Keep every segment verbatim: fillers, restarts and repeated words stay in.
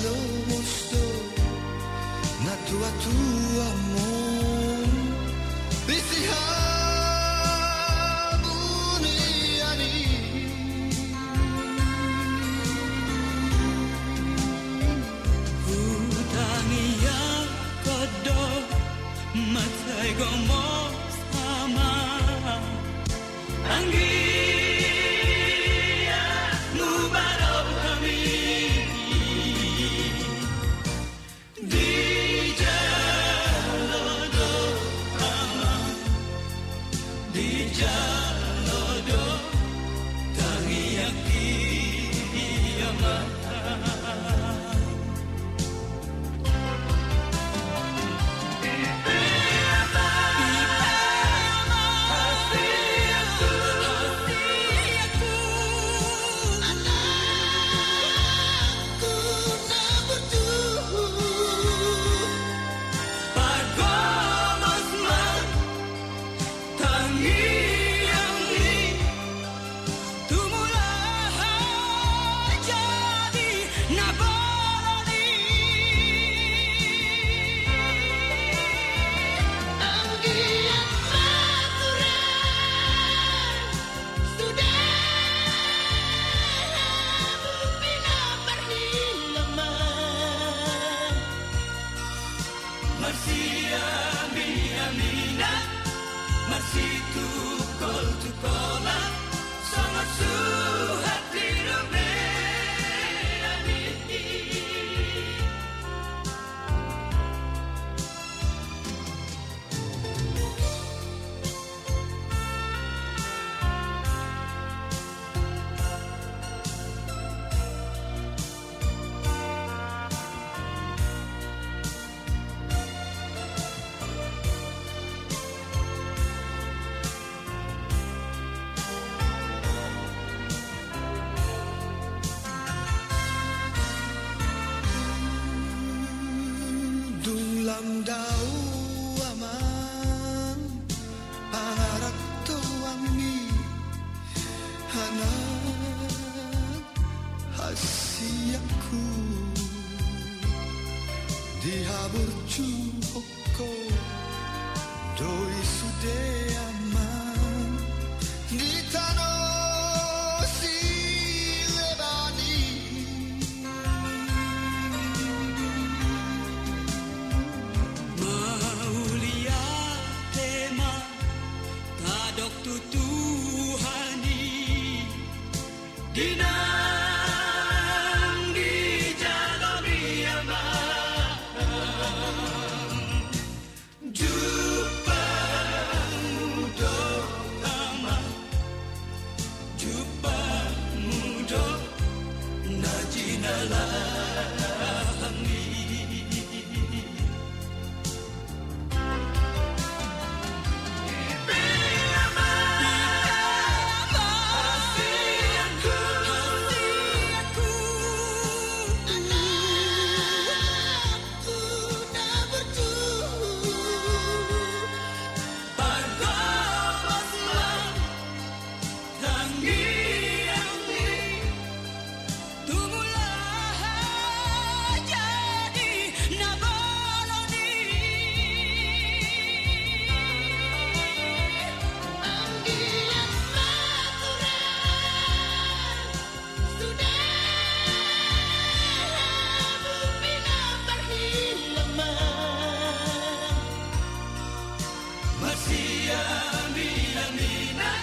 Lomos do natuatuamon di sihabunian i. Hutangiangkon do mansai gomos, Amang. Anggiat muba do hami dijalo do, Amang, dijalo do tangiangki, Amang. Tangiang i tumulahan jadi na bolon i. Anggiat ma hurang sude hamu pinamparhilaman. Marsiami-aminan, marsitungkol-tungkolan, songon suhat di robean i. Dung lam dao, Amang, pangarantoan ni anak hasianku, dihaburjuhon ho do i sude, Amang, di tano sileban i. Mauliate ma tadok tu Tuhan i. Di naung dijalo ni Amang, jumpang mu do Amang, jumpang mu do na jinalahan i. Tangiang i tumulahan jadi na bolon i. Anggiat ma hurang sude hamu pinamparhilaman. Marsiami-aminan,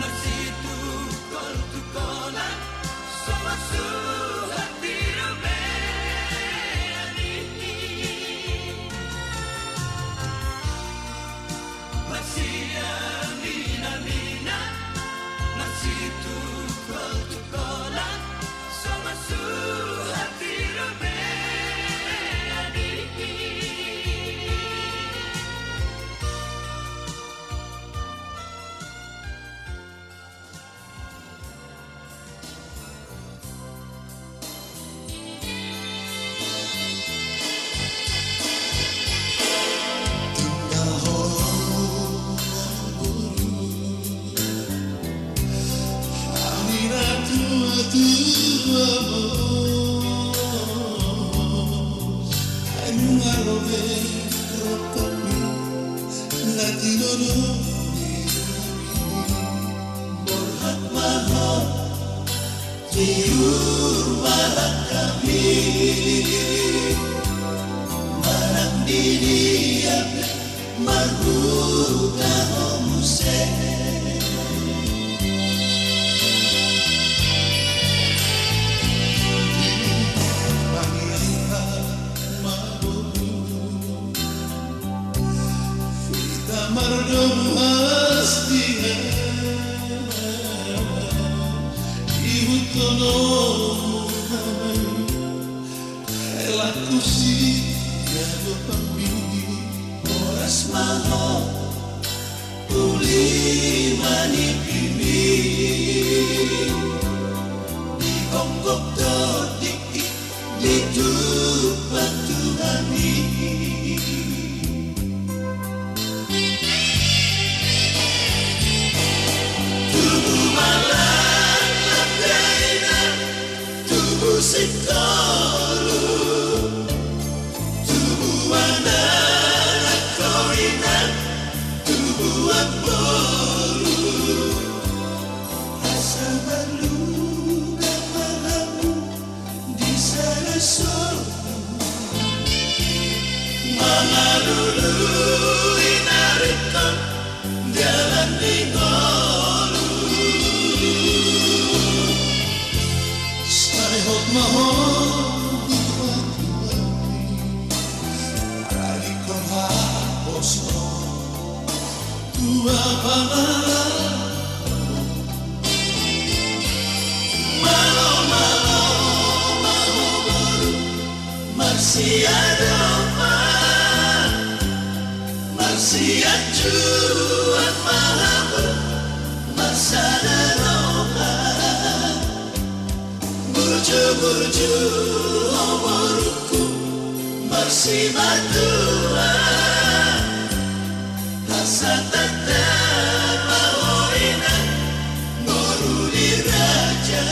marsitungkol-tungkolan, songon suhat di robean i. Marsiami-aminan, marsitungkol-tungkolan, songon suhat di robean i. Marhata hami, manang di dia pe marhuta ho muse. Di pangidoan ma boru, hita mardomu hastinang, ihuthon hamu hami, hela tusi adopanmi. Horas ma ho uli ma nipimi, di ongkop tondi i ditupa Tuhami. Tubu ma laklak dainang, tubu singkoru, tubu anak ho inang, tubu amangboru. Asa marluga ma hamu di sada soru, mangalului na ringkot dalan ni ngolu. Sai hot ma ho di Tuhan, adingkon haposo. Tua pangalaho. Malo, malo, malo boru, marsiadopan, marsianjuan ma hamu, marsada roha. Burju, burju ho borungku, marsimatua, asa tanda ma ho inang, boru ni raja.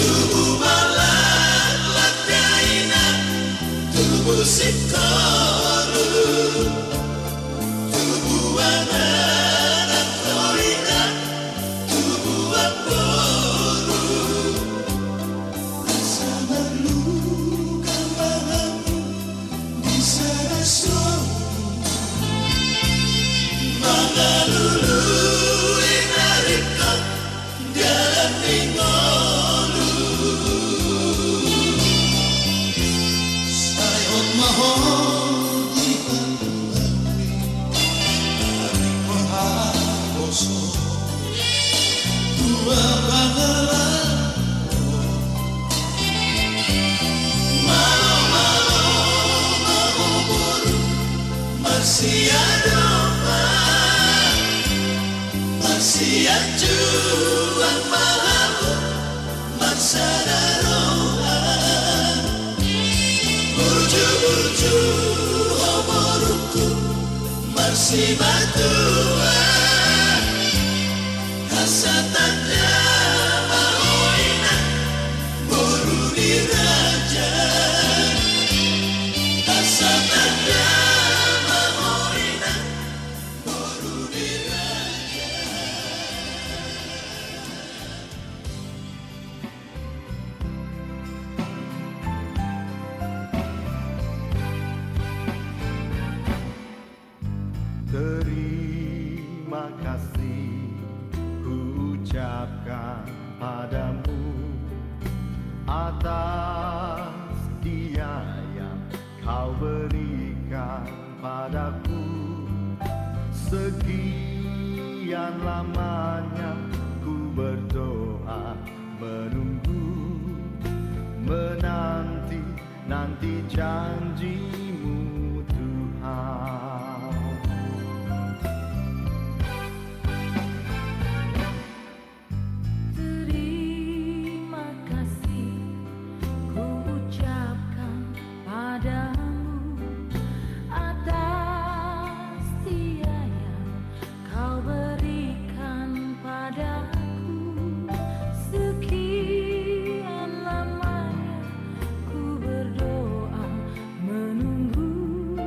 Tubu ma laklak dainang, tubu singkoru, tubu anak ho inang, tubu amangboru. Asa marluga ma hamu di sada soru, mangalului na ringkot dalan ni ngolu. Sai hot ma ho di Tuhan, adingkon haposo. Tua pangalaho. Malo, malo, malo boru, marsiadopan, marsianjuan ma hamu, marsada roha. Burju, burju ho borungku, marsimatua, asa tanda ma ho inang, boru ni raja. Asa tanda ma ho inang, boru ni raja. Terima kasih kuucapkan padamu atas dia yang kau berikan padaku. Sekian lamanya ku berdoa, menunggu, menanti Nanti janji-Mu, Tuhan. Terima kasih ku ucapkan padamu atas dia yang Kau berikan padaku. Sekian lamanya ku berdoa, menunggu,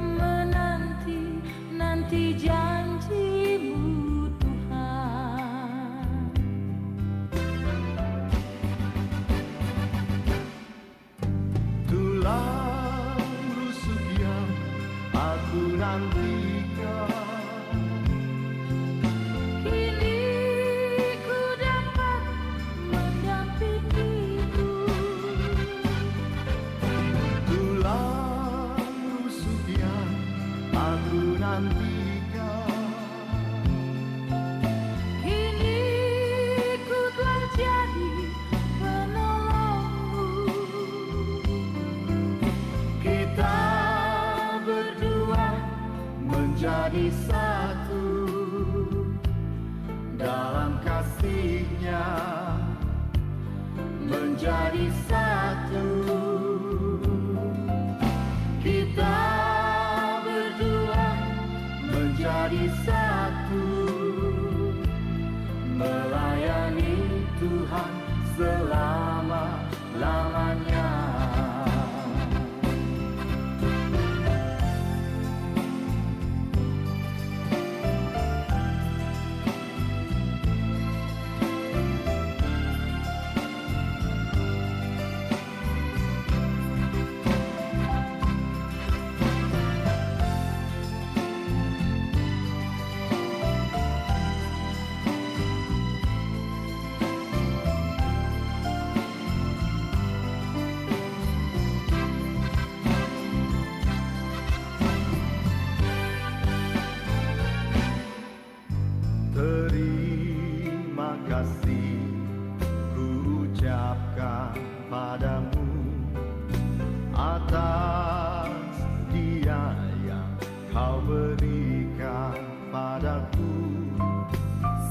menanti, nanti janji-Mu, Tuhan. Tulang rusuk yang aku nantikan, kini ku dapat mendampingimu. Tulang rusuk yang aku nantikan, kini ku telah jadi penolongmu. Kita berdua menjadi satu dalam kasih-Nya, menjadi satu. Kita berdua menjadi satu, melayani Tuhan selama-lamanya. Terima kasih ku ucapkan padamu atas dia yang Kau berikan padaku.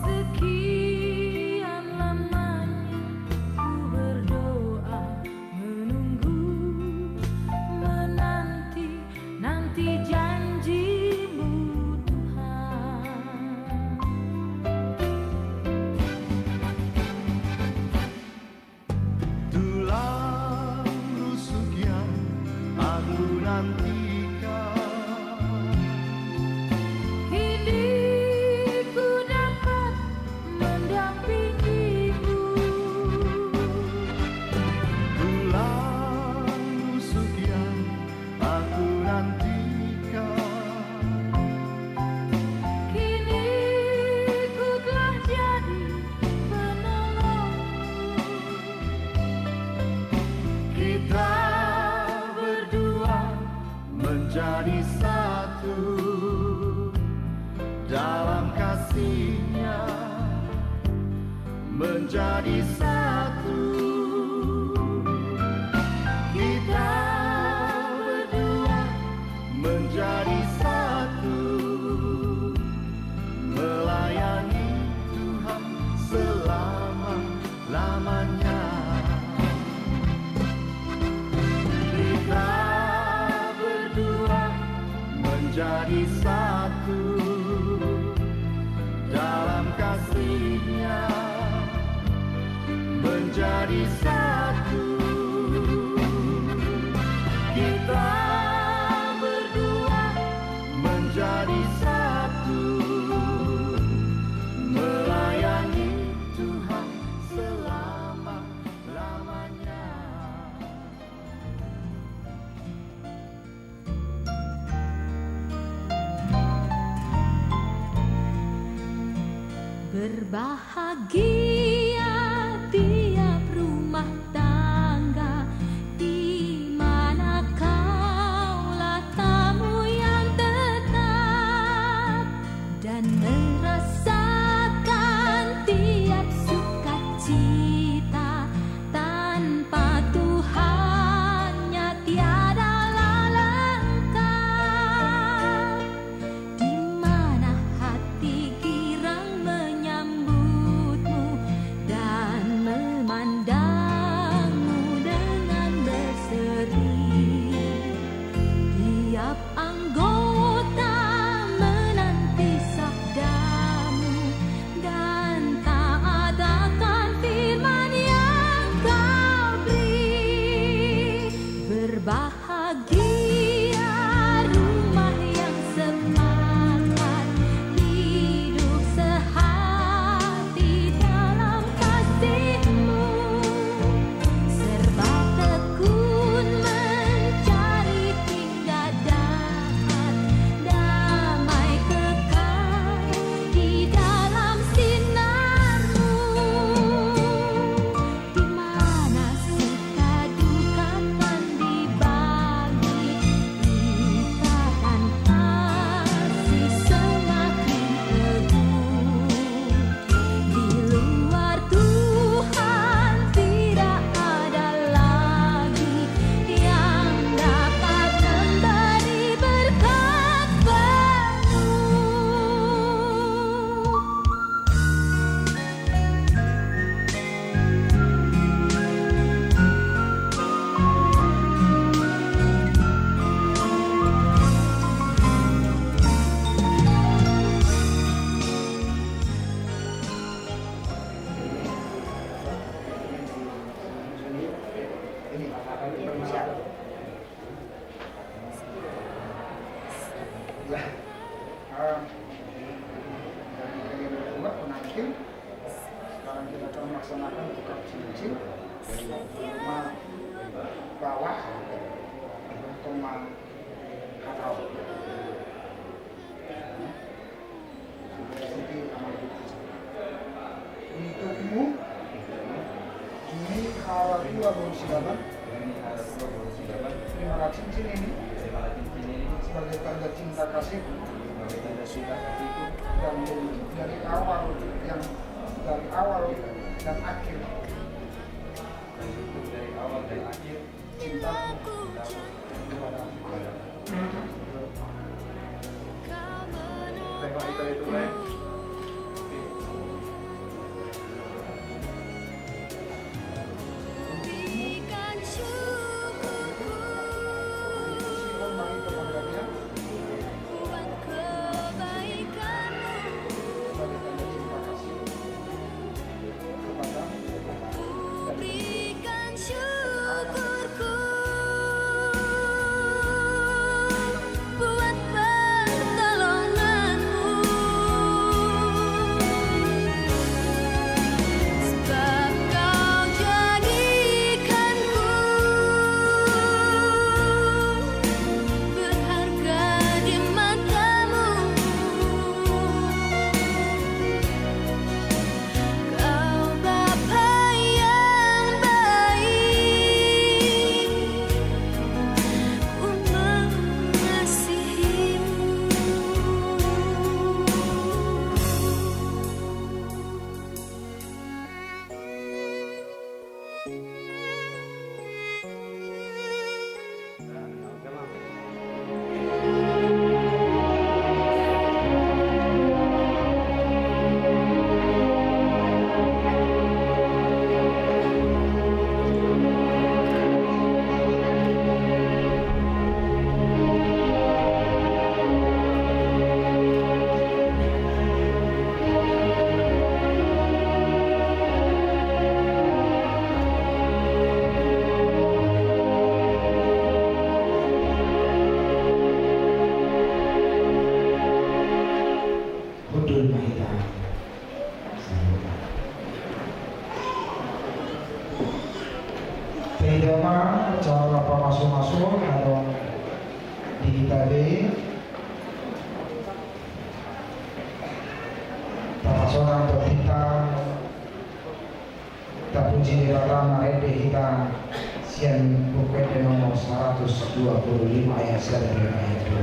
Sekian lamanya ku berdoa, menunggu, menanti, nanti janji-Mu, Tuhan. Tulang rusuk yang aku nantikan, kini ku dapat mendampingimu. Tulang rusuk yang aku nantikan, kini ku telah jadi penolongmu. Kita berdua menjadi satu dalam kasih-Nya, menjadi satu. Kita berdua menjadi satu, melayani Tuhan selama-lamanya. Kita berdua menjadi satu dalam kasih-Nya, menjadi satu. Kita berdua menjadi satu, melayani Tuhan selama-lamanya. Berbahagia tiap rumah tangga di mana kaulah tamu yang tetap dan merasakan tiap sukacita tanpa Tuhan Bahagia rumah yang sepakat, hidup sehati dalam kasih-Mu, serba tekun mencari hingga dapat damai kekal di dalam sinar-Mu. Di mana suka duka kan dibagi, ikatan kasih semakin teguh. Di luar Tuhan tidak ada lagi yang dapat memberi berkat penuh. Ya. Ah, dari kalian berdua, pengantin, sekarang kita akan melaksanakan tukar cincin. Dari rumah bawah, rumah Hatau. Di topimu, di halatua boru Silaban, terima kasih cincin ini sebagai tanda cinta kasihku dan bentuk dari awal yang, dari awal dan akhir cintaku kepada. Berikan syukurku buat pertolonganmu, sebab kau jadikanku berharga di matamu. Kau Bapa yang baik, ku mengasihimu. Hundul ma hita. Taida ma acara pamasumasu na adong di hita be. Tapasonang tu hita. Tapuji Debata, marende hita sian Buku Ende nomor saratus dua pulu lima ayat sada hingga ayat dua.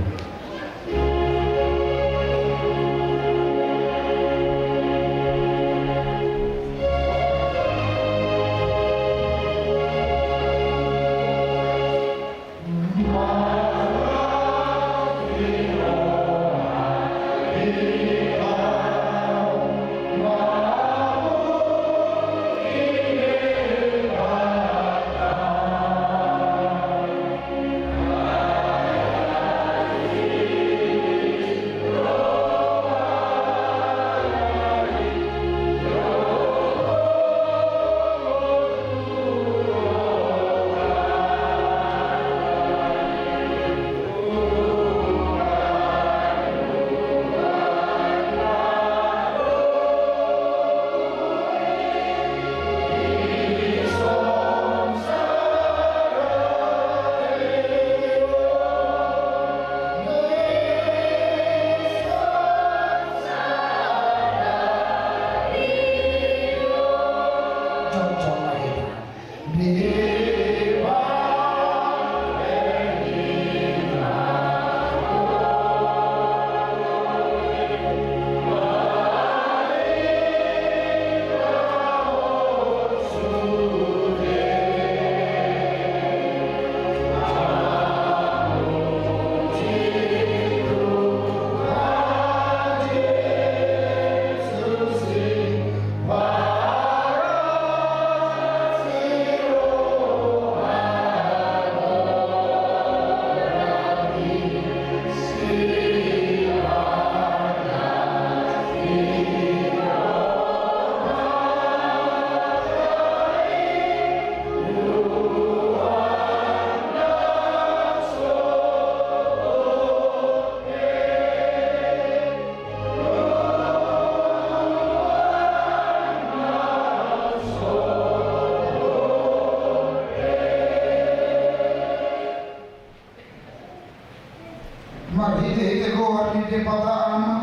Marhite-hite goar ni Debata Ama,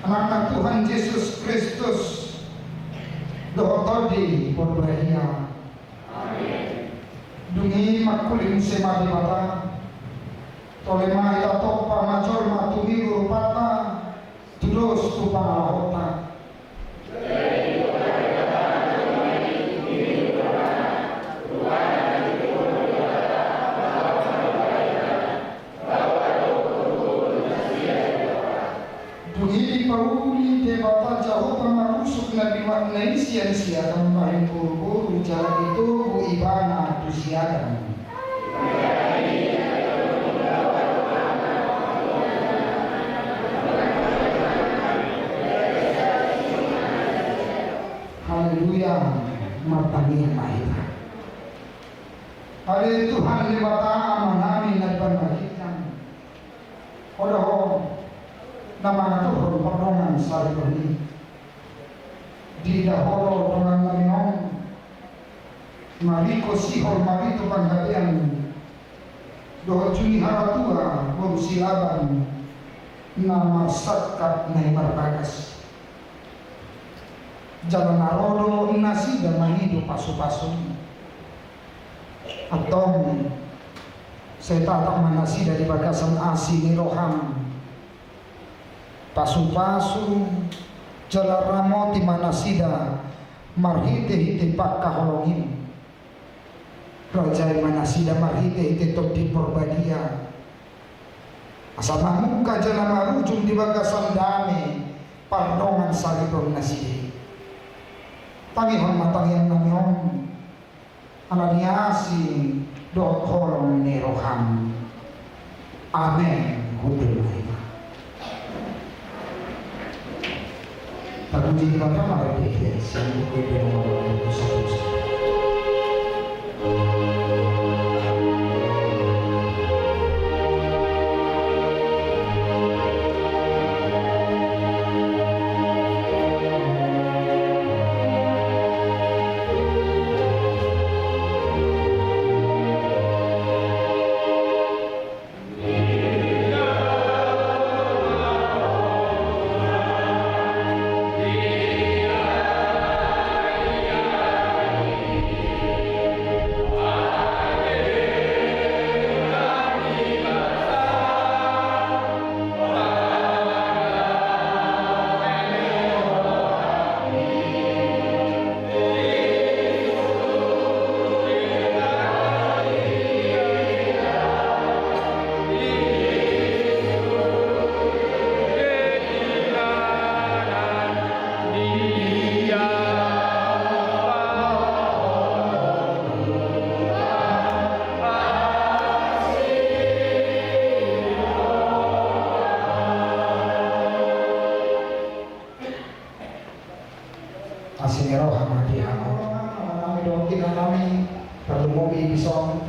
Anakna Tuhan Jesus Kristus, dohot Tondi Porbadia. Amen. Dung i mangkuling muse ma Debata, tole ma hita tompa ma jolma tu miru rupanta, tudos tu pangalahonta. Dung i dipauli Debata Jahowa ma rusuk na bimakna i sian si Adam bahen boru-boru jala ditogu ibana tu si Adam. Haleluya, martangiang ma hita. Ale Tuhan Debata Amanami na di banua ginjang, Ho do Ho na mangaturhon pardongan saripeon i. Diida Ho do dongannami on na ringkot sihol marhite panggabean dohot juni haratua boru Silaban na marsangkap na i marbagas. Jala na ro do nasida mangido pasu-pasu. Antong sai tatap ma nasida di bagasan asi ni roham. Pasu-pasu jala ramoti ma nasida marhite-hite pangkaholongan i. Rajai ma nasida marhite-hite Tondi Porbadia, asa mamungka jala marujung di bagasan dame pardongan saripeon nasida i. Tangihon ma tangiangnami on ala ni asi dohot holong ni roham. Amen. Hundul ma hita. Tapuji Debata ma hita sian buku Ende nomor dua puluh satu. Asi ni roha ma di hamu. Amanami dohot inanami, tarlumobi dison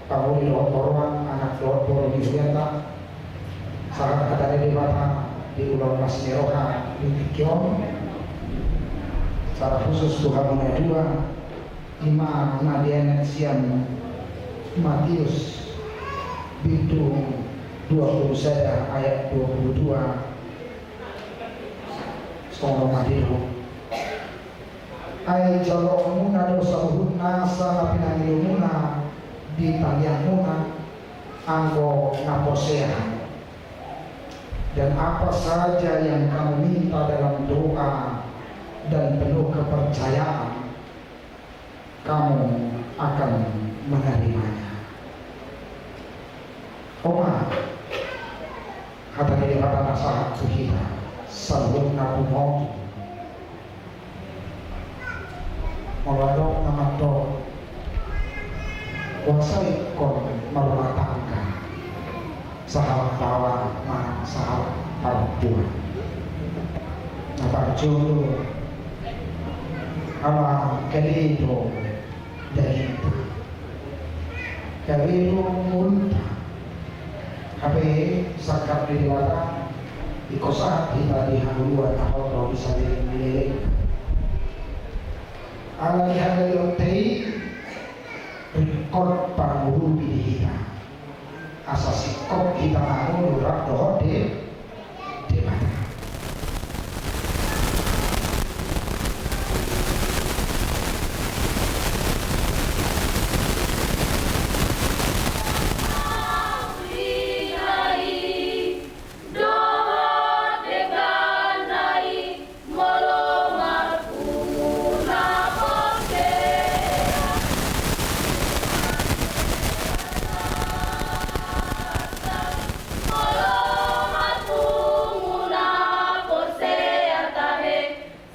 pangoli dohot borunami, anak dohot boru ni hurianta. Sahat hata ni Debata di ulaon asi ni roha di tingki on. Secara khusus tu hamu na dua, i ma na dienet sian Matius bindu dua puluh sada ayat dua puluh dua. Songon on ma didok. Ai jaloonmuna do saluhut nasa na pinangilumuna di tangiangmuna anggo na porsea. Dan apa saja yang kamu minta dalam doa dan penuh kepercayaan, kamu akan menerimanya. On ma hata ni Debata na sahat tu hita saluhutna punguan. Molo adong na mandok, kuasa ingkon marumah tangga. Sahalak baoa manang sahalak parompuan na parjolo, ala kali do dagingta, kali do ngolunta. Hape sangkap ni Debata, ingkon sahat hita di hangoluan na hot ro di saleleng ni lelengta. Ala ni hagaleonta i ringkot pangurupi di hita. Asa sip Hita mangolu rap dohot Debata. Molo marpungu na porsea, molo marpungu na porsea tahe,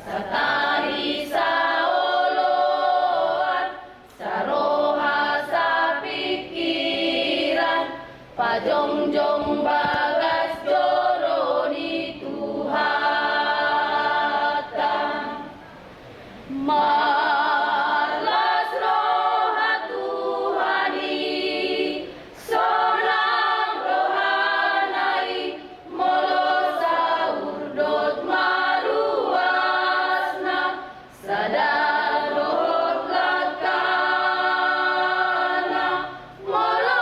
satahi saoloan, saroha sapingkiran, pajongjong bagas joro ni Tuhanta. Marlas roha Tuhan i, sonang rohana i, molo saur dohot maruasna, sadar dohot langkana, molo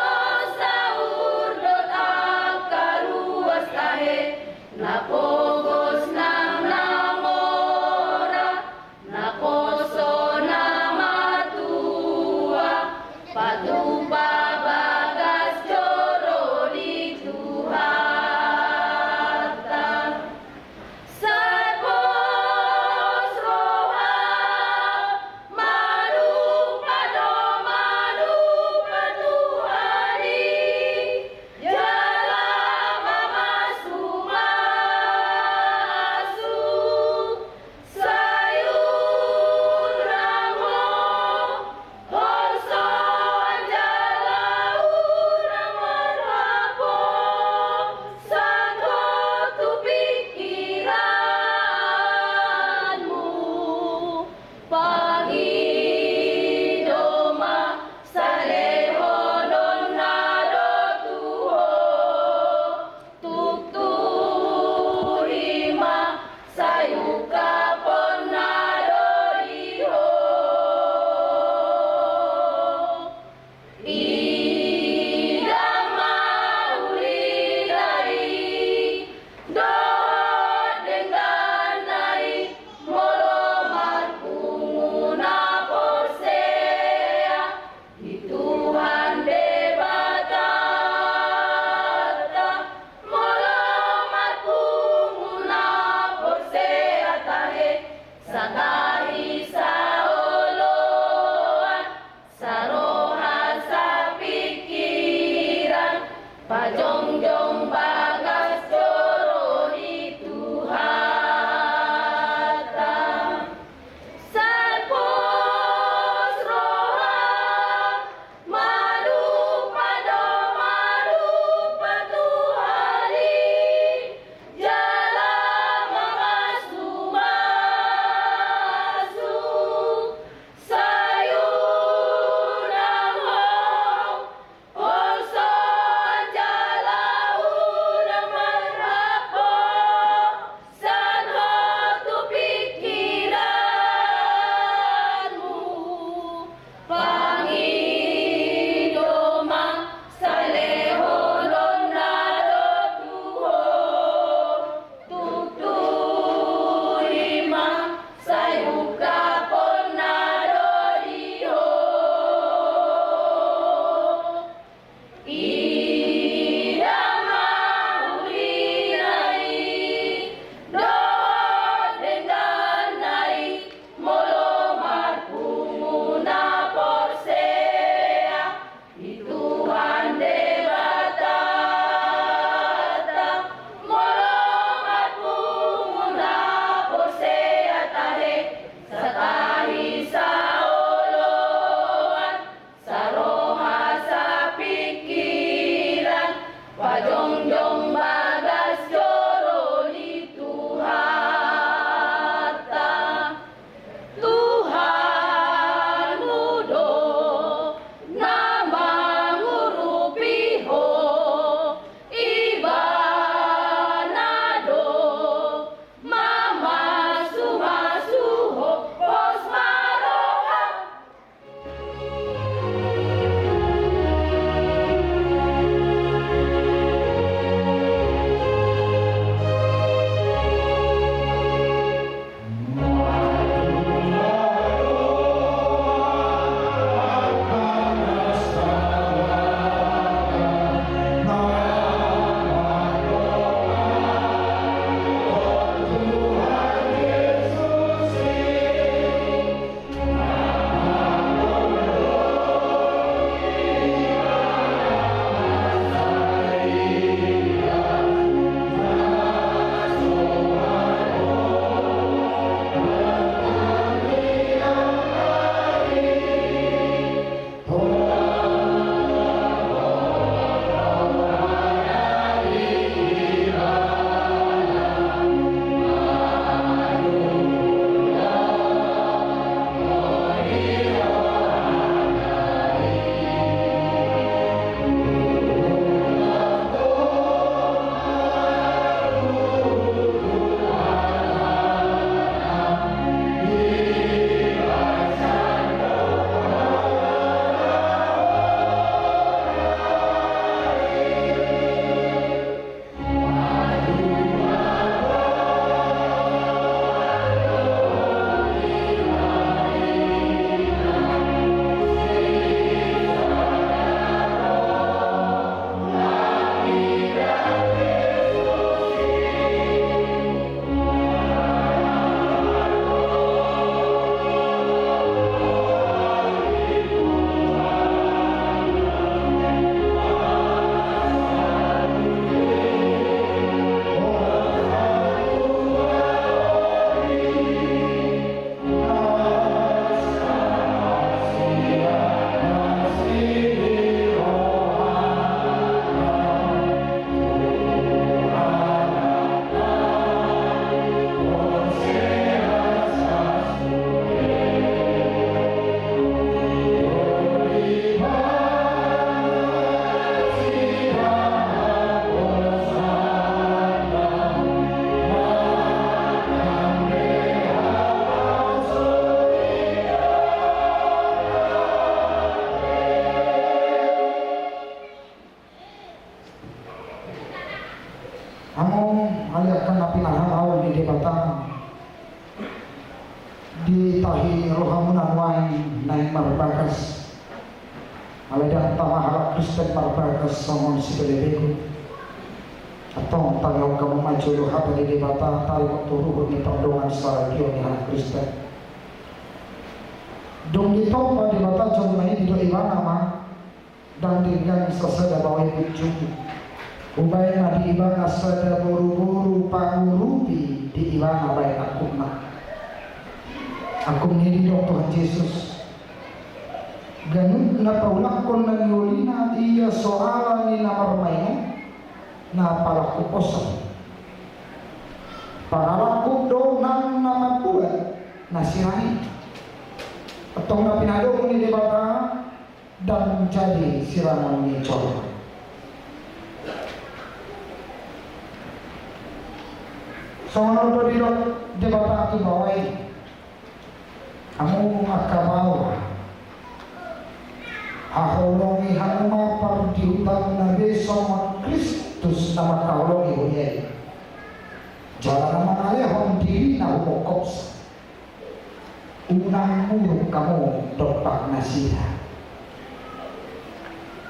saur dohot angka ruas tahe, na pogos nang na mora, na poso na matua, patupa bagas joro ni Tuhanta. Sai pos roha, malupa do, malupa Tuhan i, jala mamasumasu, sai unang ho holsoan jala unang marhaposan ho tu pingkiranmu. Pangido ma, salehononna do tu ho. Tuktuhi ma, sai ungkaponna do di ho. Ida ma ulina i dohot dengganna i, molo marpungu na porsea di Tuhan Debatanta, molo marpungu na porsea tahe, satahi saoloan, saroha sapingkiran, pajongjong bagas joro ni Tuhanta. Sai pos roha, malupa do, malupa Tuhan i, jala mamasumasu, sai unang ho holsoan jala Hamu ale angka na pinarhamaol ni Debata, di tahi rohamuna nuaeng naeng marbagas. Alai ndang tama halak Kristen marbagas songon sibelebegu. Antong tangihon hamu ma jolo hata ni Debata, taringot tu ruhut ni pardongansaripeon ni halak Kristen. Dung ditompa Debata jolma i, didok Ibana ma, ndang denggan sasada bawai punjung. Hubaen ma di Ibana sada boruboru pangurupi di Ibana baen angkupna. Angkup ni i didok Tuhan Jesus, ganup na paulakkon na niolina, ia so ala ni na marmain on, na palangkup poso. Pangalangkup do nang na mambuat na sirang i. Antong na pinadomu ni Debata, ndang jadi sirangon ni jolma. Songon on do didok Debata tu baoa i. Hamu angka baoa, haholongi hamu ma pardihutamuna be songon Kristus na mangkaholongi huria i. Jala na mangalehon dirina hubokkopsa. Unang muruk hamu dompak nasida.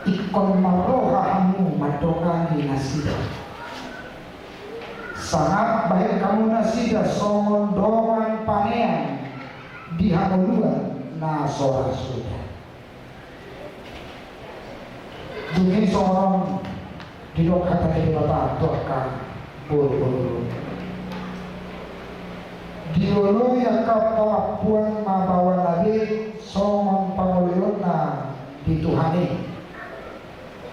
Ingkon marroha hamu mandongani nasida. Sangap bahen hamu nasida songon dongan panean di hangoluan na so ra suda. Dung i songon on didok hata ni Debata tu angka boruboru. Dioloi angka palampuan ma baoana be songon pangoloionna di Tuhan i.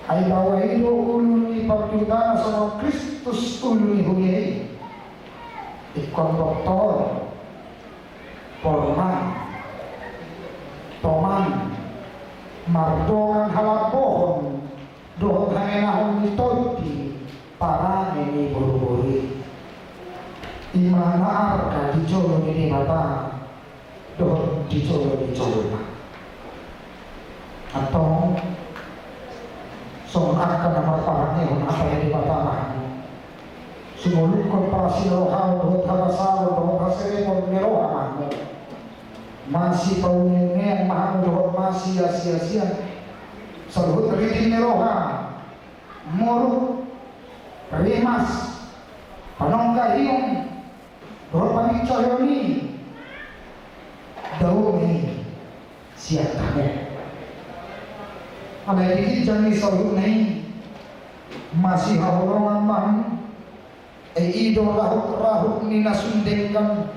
Ai baoa i do ulu ni pardihutana songon Kristus ulu ni huria i. Ingkon doktor, porman, toman, mardongan halambohon dohot hangenahon ni tondi parange ni boruboru i. I ma na arga di jolo ni Debata dohot di jolo ni jolma. Antong songon angka na marparangehon hata ni Debata ma hamu. Sumolukkon parasi ni roha dohot habasaon dohot haserengon ni roha ma hamu. Masipaunengean ma hamu dohot masiasiasian. Saluhut ridi ni roha, muruk, rimas, panonggahion dohot pamincohion i dao ma i sian hamu. Alai di ginjang ni saluhutna i masihaholongan ma hamu. Ai i do rahutrahut ni na sun denggan.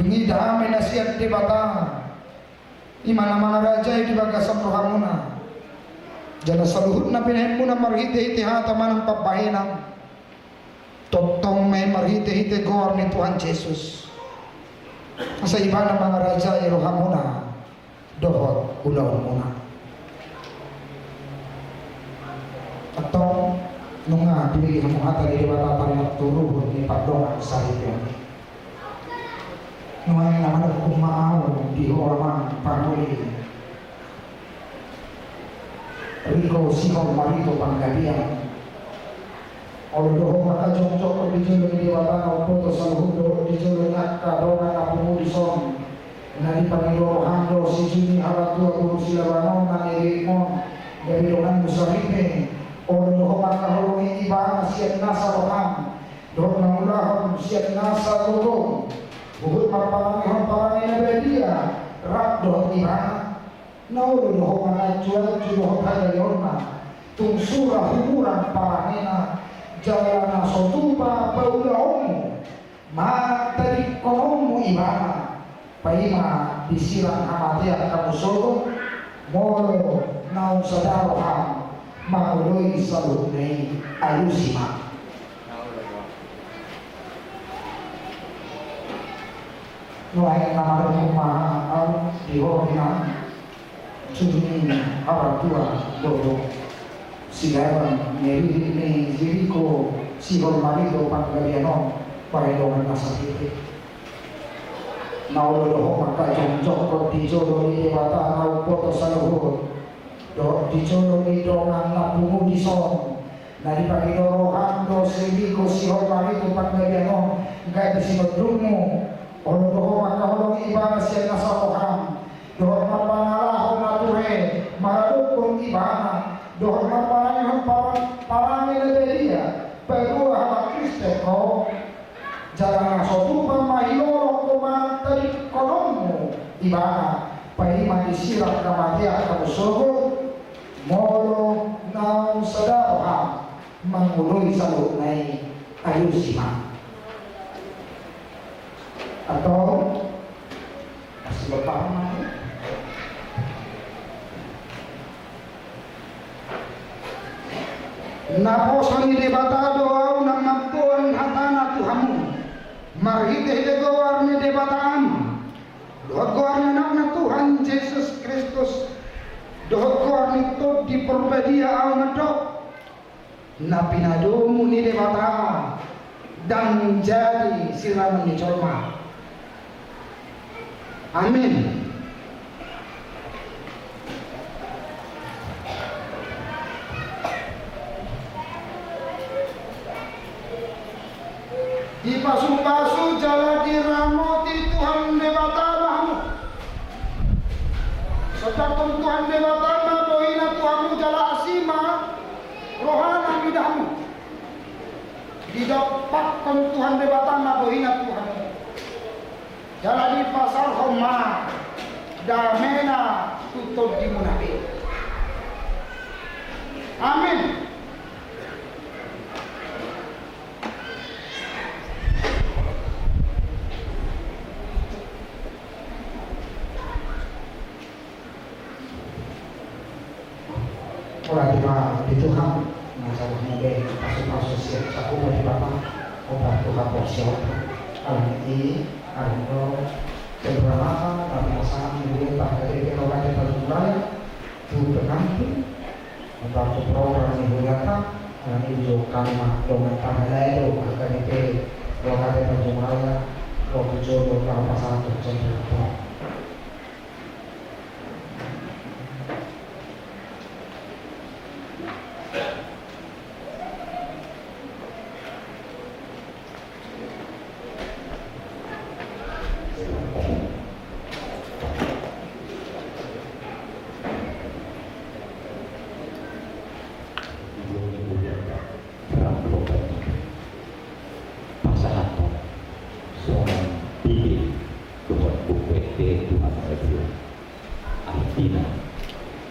Dung i dame na sian Debata, i ma na mangarajai di bagasan rohamuna. Jala saluhut na pinahanmuna marhitehite hata manang pambahenan, tongtong ma i marhitehite goar ni Tuhan Jesus. Asa Ibana mangarajai rohamuna dohot ulaonmuna. Antong nunga dibege hamu hata ni Debata taringot tu ruhut ni pardongansaripeon i. Nuaeng na manungkun ma ahu di ho amang pangoli Riko Sihol Marito Panggabean. Olo do ho mangkajongjongkon di jolo ni Debata na umboto saluhut dohot di jolo ni angka dongan na pungu dison. Na dipangido roham do si Juni Haratua boru Silaban on na nilehon gabe donganmu saripe. Olo do ho mangkaholongi ibana sian nasa roham dohot mangulahon sian nasa gogom. Huhut marparangehon parange na badia rap dohot ibana. Na olo do ho mangancuancu dohot hagaleonna, tung sura humurang parangena, jala na so tupa paulaonmu, manang tadingkononmu ibana, paima disirang hamatean hamu sogot, molo naung sada roham mangoloi saluhutna i, alusi ma. Nuaeng na manungkun ma ahu di ho inang Juni Haratua boru Silaban, ni ririp ni si Riko Sihol Marito Panggabean on, bahen dongan na saripe. Na olo do ho mangkajongjongkon di jolo ni Debata na umboto saluhut dohot di jolo ni dongan na pungu dison. Na dipangido roham do sihiko sihol maritu panggabean on, gabe sinondukmu. Olo do ho mangkaholongi ibana sian na saroham, dohot marpangalaho na ture maradophon ibana, dohot marparangehon pa-, parange na badia, paboa halak Kristen ho. Jala na so tupa ma hilolong do mantadingkononmu ibana, paima disirang hamatean hamu sogot, molo naung sada roham mangoloi saluhutna i. Alusi ma. Antong. Naposo ni Debata do ahu na mamboan hatana tu hamu, marhitehite goar ni Debata Ama, dohot goar ni Anakna Tuhan Jesus Kristus, dohot goar ni Tondi Porbadia ahu mandok. Na pinadomu ni Debata ndang jadi siranon ni jolma. Amin. Dipasupasu jala diramoti Tuhan Debata ma hamu. Sondanghon Tuhan Debata ma bohina tu hamu jala asi ma rohana mida hamu. Didompakhon Tuhan Debata ma bohina tu hamu. Jala dipasaorhon ma damena tu tondimuna be. Amin. Ora di ma di Tuhan, na jalo mode pasu-pasu siap saku ma di Bapa, obat Tuhan porsi obat. Kalau ini, kalau no, sempurna, tapi masalah ini, Pak, dari kita orang kita mulai, tu penanti, obat tu program ini, ya, Pak, nah, ini juga kami mah, dong, tak ada itu, agar itu, kalau ada yang mulai, kalau tujuh, kalau masalah tu, jadi apa? Pasahathon songon Bibel dohot buku ende tu hamu na dua. Artina,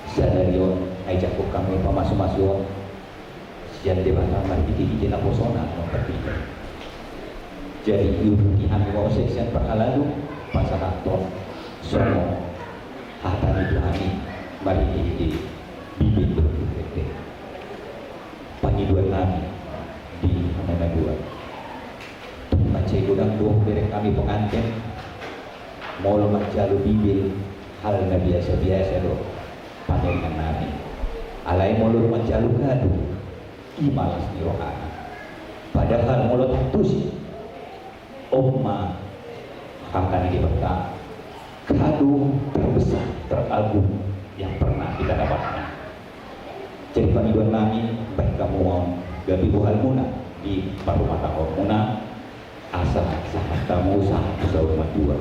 sadari on, ai jangkon hamu pamasu-masu on sian Debata marhite-hite naposona on tardidi. Jadi, iuduti hami ma muse sian parhalado, pasahathon songon hata ni Tuhan i marhite-hite Bibel dohot buku ende. Pangidoan nami di hamu na dua. Tung mansai godang do hubereng hami penganten, molo manjalo Bibel hal na biasa-biasa do panaringan nami. Alai molo manjalo kado, i ma las ni rohana. Padahal molo taantusi, on ma hata ni Debata, kado terbesar, teragung yang pernah kita dapatkan. Jadi pangidoan nami, baen hamu ma on gabe bohalmuna di parrumatanggaonmuna, asa sahat hamu sahat tu saur matua.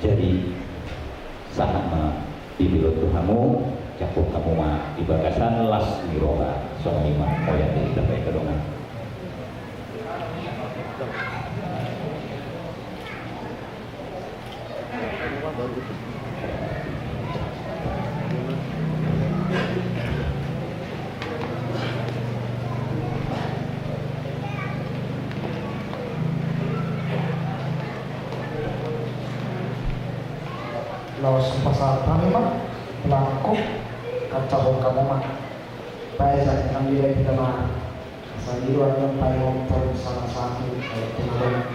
Jadi, sahat ma Bibel on tu hamu, jangkon hamu ma di bagasan las ni roha, songon i ma. Mauliate, tapaihon dongan. Laos pasahat hami ma, belangkon, kancahon hamu ma. Baen, nang dilehon hita ma. Asa didoakan paingothon salah satu, eh, pengalaman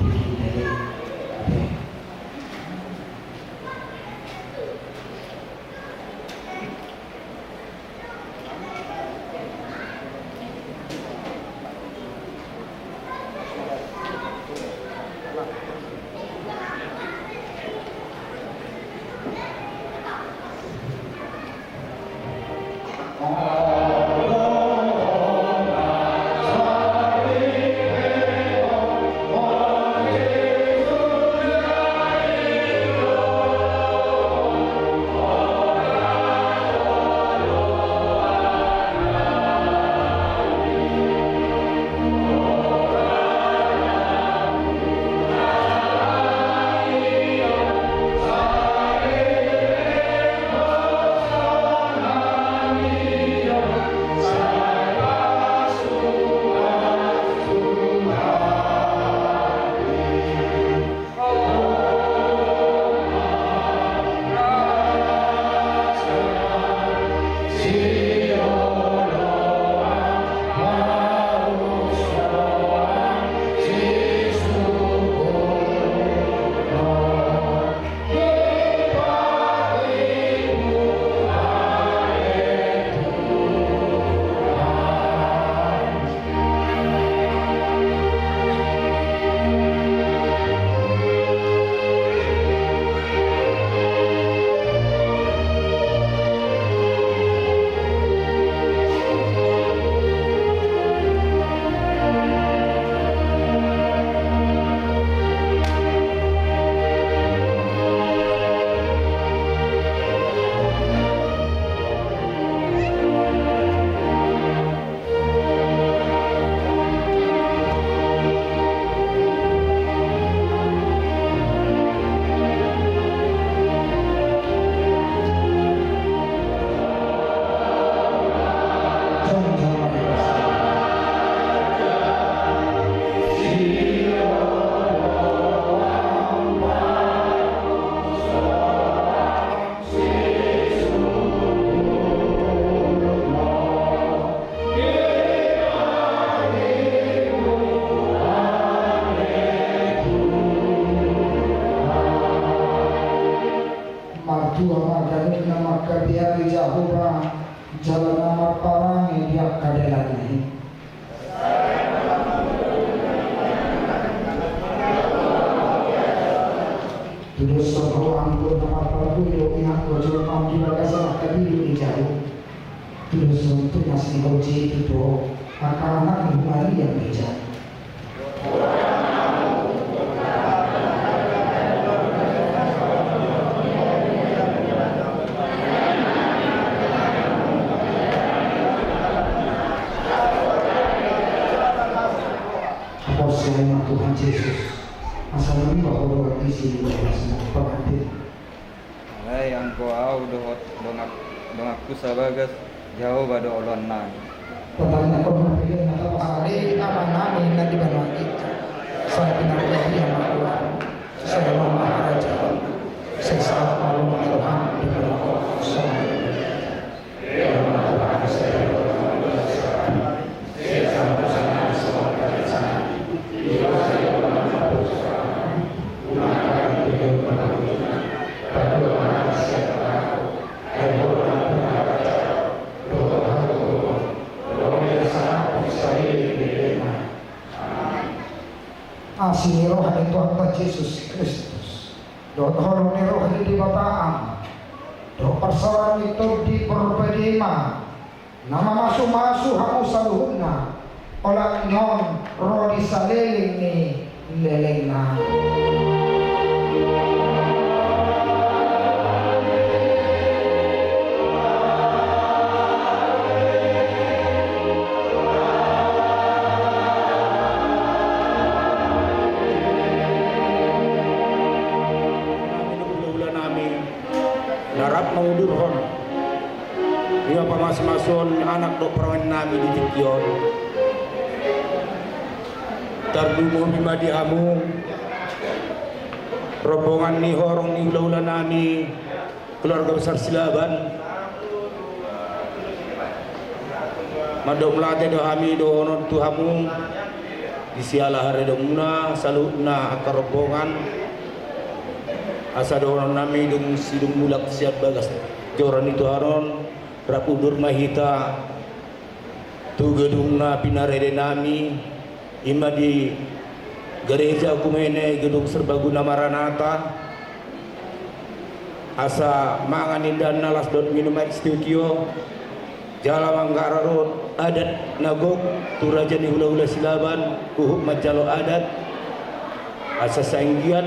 di kita ini. Oke. Tudoshon ho anggur na marparbue do i anggur jolma di bagasan angka bidu ni jabu. Tudoshon tunas ni hojai tu ho angka anakmu Maria Meja. Haporseai ma Tuhan Jesus, asa mangido ho dohot isi ni bagasna pangantin. Alai anggo au dohot dongan, donganku sabagas, Jahowa do oloannami. Tatangihon ma pelean na tapasada i Amanami na di banua ginjang. Sai pinarbadia ma goarmu, sai ro ma harajaonmu, sai saut ma roham di banua on songon na di banua. Asi ni roha ni Tuhanta Jesus Kristus, dohot holong ni roha ni Debata Ama, dohot parsaoran ni Tondi Porbadia i ma na mamasumasu hamu saluhutna, olat ni on ro di saleleng ni lelengna. Hula-hula nami, na rap mangudurhon ia pamasumasuon anak dohot parumaennami di tingki on. Tarlumobi ma di hamu rombongan ni horong ni hula-hula nami, keluarga besar Silaban. Mandok mauliate do hami dohonon tu hamu di siala haradeonmuna saluhutna angka rombongan. Asa dohonon nami dung sidung mulak sian bagas joro ni Tuhan on, rap udur ma hita tu gedung na pinarade nami, i ma di Gereja Oikumene Gedung Serbaguna Maranatha, asa mangan indahan na las dohot minum aek sitio-tio, jala manggarar adat na gok tu raja ni hula-hula Silaban, huhut manjalo adat, asa sai anggiat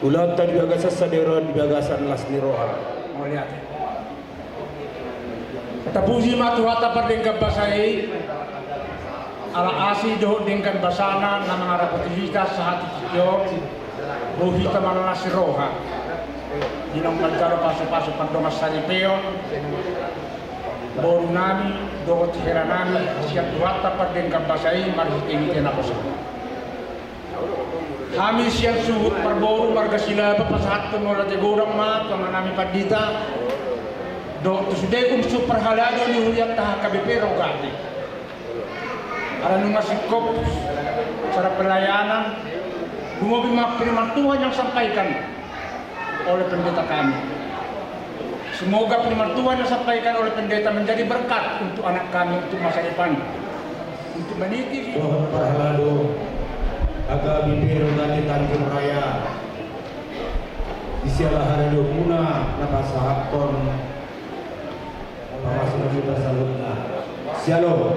ulaonta di bagasan sadari on di bagasan las ni roha. Mauliate. Tapuji ma Tuhanta pardenggan basa i, ala asi dohot denggan basana na mangarapoti hita sahat tu tingki on, boi hita marlas ni roha di naung manjalo pasu-pasu pardongansaripeon boru nami dohot hela nami sian Tuhanta pardenggan basa i marhite-hite naposo. Hami sian suhut parboru marga Silaban pasahathon mauliate godang ma tu amanami pandita dohot tu sude unsur parhalado ni hurianta H K B P Rogate. Ala nunga singkop acara pelayanan, lumobi ma firman Tuhan yang sampaikan oleh pendeta kami. Semoga firman Tuhan yang disampaikan oleh pendeta menjadi berkat untuk anak kami, untuk masa depan, untuk meniti. Dohot parhalado H K B P Rogate Tanjung Raya, di siala haradeonmuna na pasahathon pamasumasuon saluhutna. Syalom.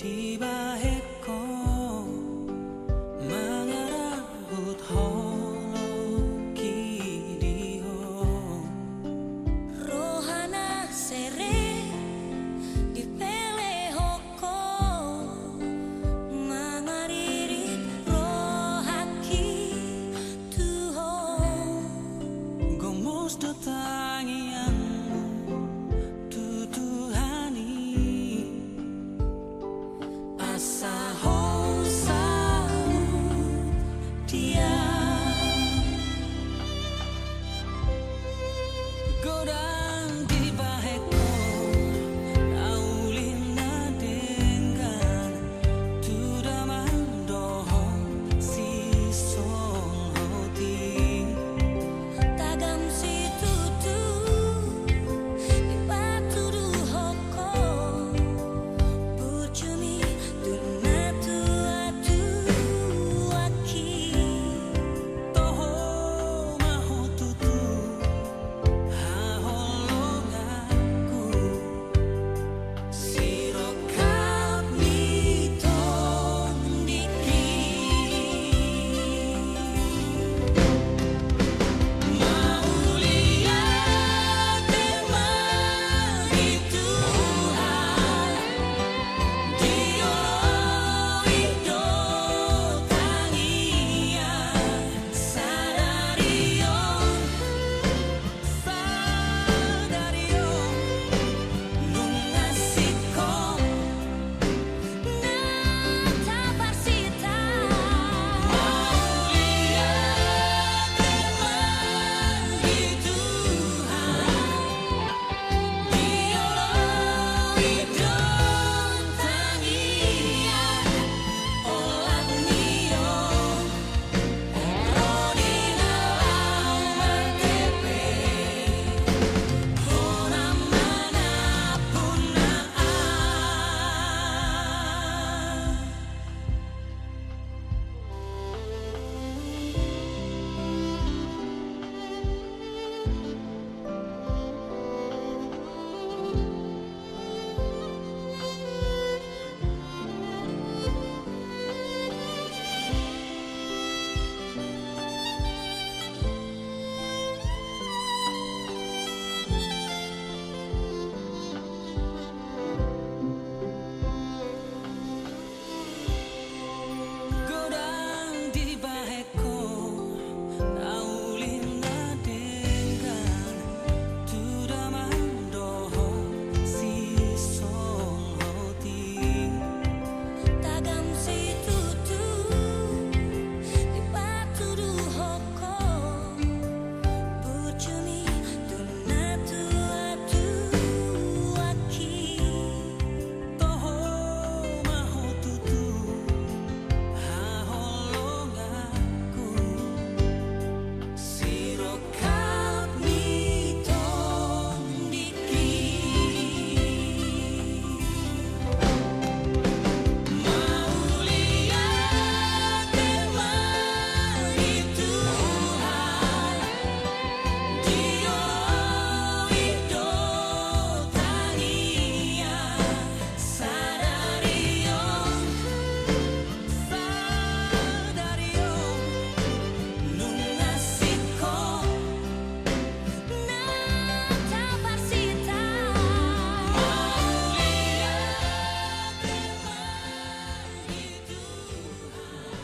Dibahen ho mangarahut holongki di ho. Roha na sere dipelehon ho, mangaririt rohangki tu ho. Gomos do tangiangmu tu Tuhan i, asa ho saut dia. Godang dibahen ho na uli na denggan tu damang dohot sisonghot i. Tagam situtu dipatuduhon ho, burju mi tu na tuatuangki. Toho ma ho tutu haholonganku, sirongkap ni tondingki. Mauliate ma di Tuhan, dioloi do tangiang sadari on. Sadari on nunga singkop na taparsita. Mauliate ma di Tuhan, dioloi do tangiang olat ni on. Godang dibahen ho na uli na denggan tu damang dohot sisonghot i. Tagam situtu dipatuduhon ho, burju mi tu na tuatuangki. Toho ma ho tutu haholonganku, sirongkap ni tondingki. Mauliate ma di Tuhan, dioloi do tangiang sadari on. Sadari on nunga singkop na taparsita. Mauliate ma di Tuhan.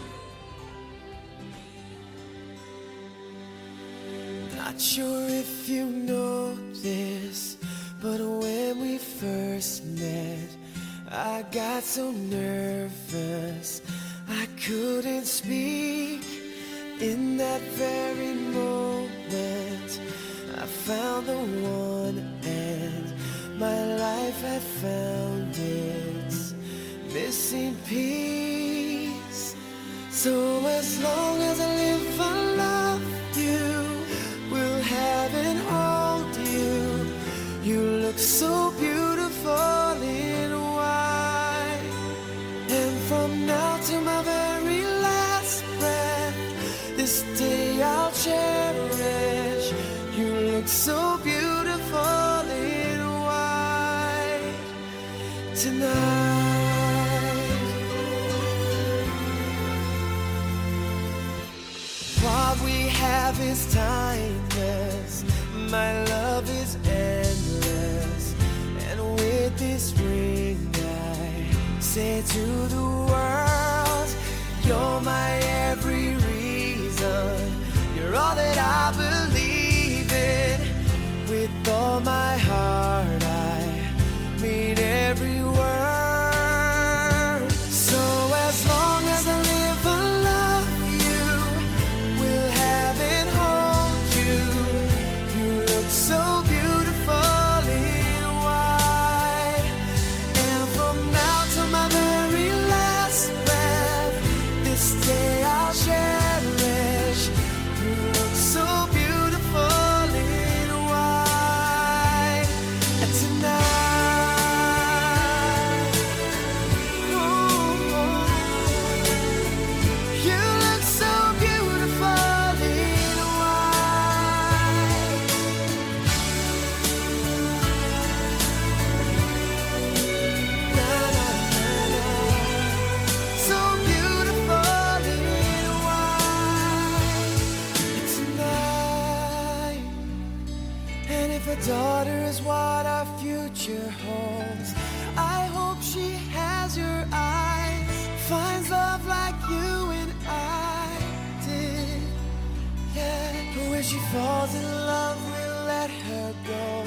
Not sure if you know this, but when we first met, I got so nervous I couldn't speak. In that very moment, I found the one, and my life had found its missing piece. So as long as I live, I love you, will have and hold you. You look so beautiful in white. And from now to my very last breath, this day I'll cherish. You look so beautiful in white tonight. Love is timeless, my love is endless. And with this ring, I say to the world, you're my every reason. You're all that I believe in. With all my heart, I mean every word. So as long as I live, I love you. We'll have and hold you. You look so beautiful in white. And from now to my very last breath, this day I'll cherish. You look so beautiful in white tonight. Ooh, you look so beautiful in white. Na, na, na, na. So beautiful in white tonight. And if a daughter is what our future holds, I hope she has your eyes, finds love like you and I did. Yeah, but when she falls in love, we'll let her go.